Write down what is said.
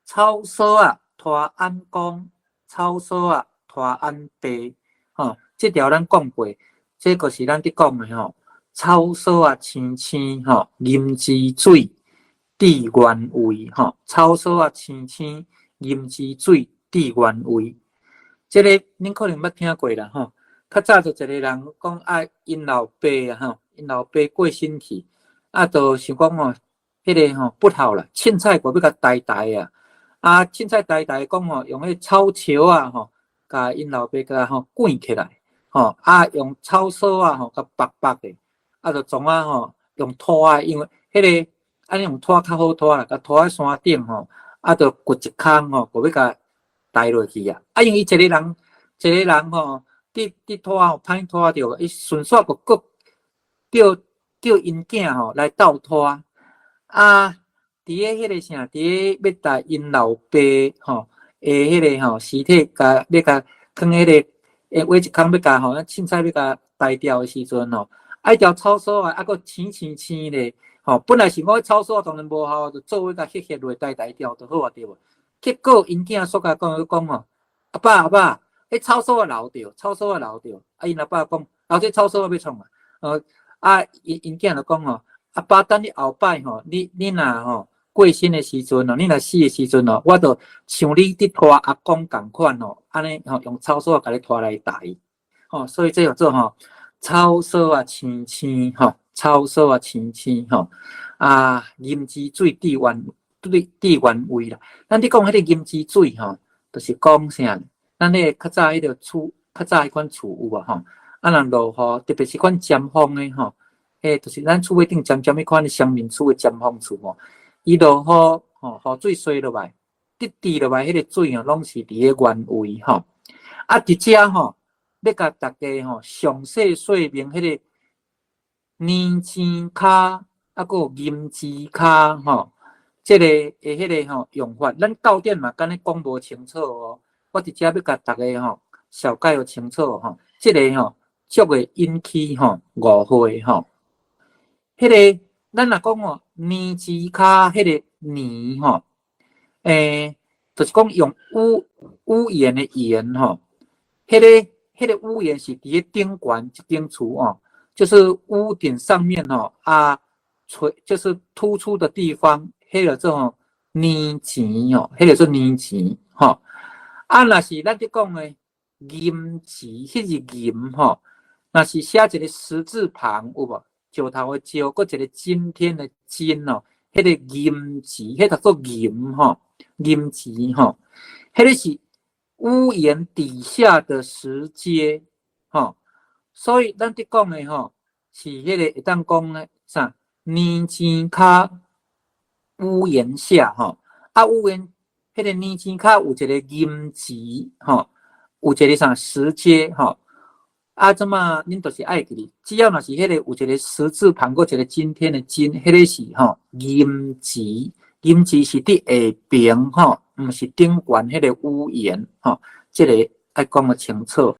草索仔拖翁公，草索仔拖翁爸，吼，這條咱講過，這個是咱佇講的吼。草索仔青青吼，銀枝水佇原位吼。草索仔青青，銀枝水佇原位。這个恁可能捌聽過啦吼。較早就一個人講啊，𪜶老爸啊吼，𪜶老爸過身去，啊，就想講吼，彼个吼不孝啦，凊彩閣欲共刣刣啊，啊，凊彩刣刣講吼，用彼草樵仔吼，共𪜶老爸共吼捲起來，吼，啊，用草索仔吼，共縛縛的，啊，就創啊吼，用拖的，因為彼个按呢用拖較好拖啦，共拖佇山頂吼，啊，就掘一空吼，閣欲共刣落去啊，啊，因為伊一個人，一個人吼，佇佇拖吼，歹拖著，伊順紲閣閣叫叫𪜶囝吼來鬥拖，啊，佇咧彼个啥，佇咧欲刣𪜶老爸吼的彼个吼屍體，共欲共囥彼个挖一空欲共吼，咱凊彩欲共刣掉的時陣吼，啊，彼條草索仔猶閣青青青咧，吼，本來想講草索當然無效，就做伙共歇歇落刣刣掉就好啊，對無？結果𪜶囝煞共講講吼，阿爸阿爸，彼草索仔留著，草索仔留著，啊，𪜶阿爸講，留這草索仔欲創啊？啊，𪜶𪜶囝就講吼，阿爸等你後擺吼，你你若吼過身的時陣吼，你若死的時陣吼，我就像你佇拖阿公仝款吼，按呢吼用草索仔共你拖來刣，吼，所以這叫做吼草索仔青青吼，草索仔青青吼，啊，銀枝水佇原對佇原位啦。咱佇講彼个銀枝水吼，就是講啥？咱彼个較早彼个厝，較早彼款厝有無吼？啊，若落雨，特別是款尖風的吼，彼就是咱厝尾頂尖尖彼款的鄉民厝的尖風厝吼，伊落雨吼，雨水洗落來，滴滴落來，彼个水吼，攏是佇咧原位吼。啊，佇遮吼，欲共大家吼詳細說明彼个年錢跤，啊，閣有銀枝跤吼，這个的彼个吼用法，咱教典嘛，敢若講無清楚哦。我佇遮欲共大家吼，紹解予清楚吼，這个吼足會引起吼誤會吼。彼个咱若講吼年枝跤，彼个年吼，就是講用屋屋檐的檐吼，彼个彼个屋檐是佇咧頂懸一間厝哦，就是屋頂上面吼啊，垂就是突出的地方，彼个做吼年錢哦，彼个做年錢吼。啊，若是咱佇講的銀錢，彼是銀吼，若是寫一個十字旁有無？石頭的石，閣一個今天的今哦，彼個銀錢，彼讀做銀吼，銀錢吼，彼個是屋檐底下的石階吼，所以咱佇講的吼是彼個會當講咧啥？年錢跤屋檐下吼，啊屋檐。彼個年錢跤有一個銀錢吼，有一個啥石階吼，啊，這馬恁就是愛記得，只要若是彼個有一個十字旁，閣一個今天的今，彼個是吼銀錢，銀錢是佇下爿吼，毋是頂懸彼個屋檐吼，這個愛講予清楚。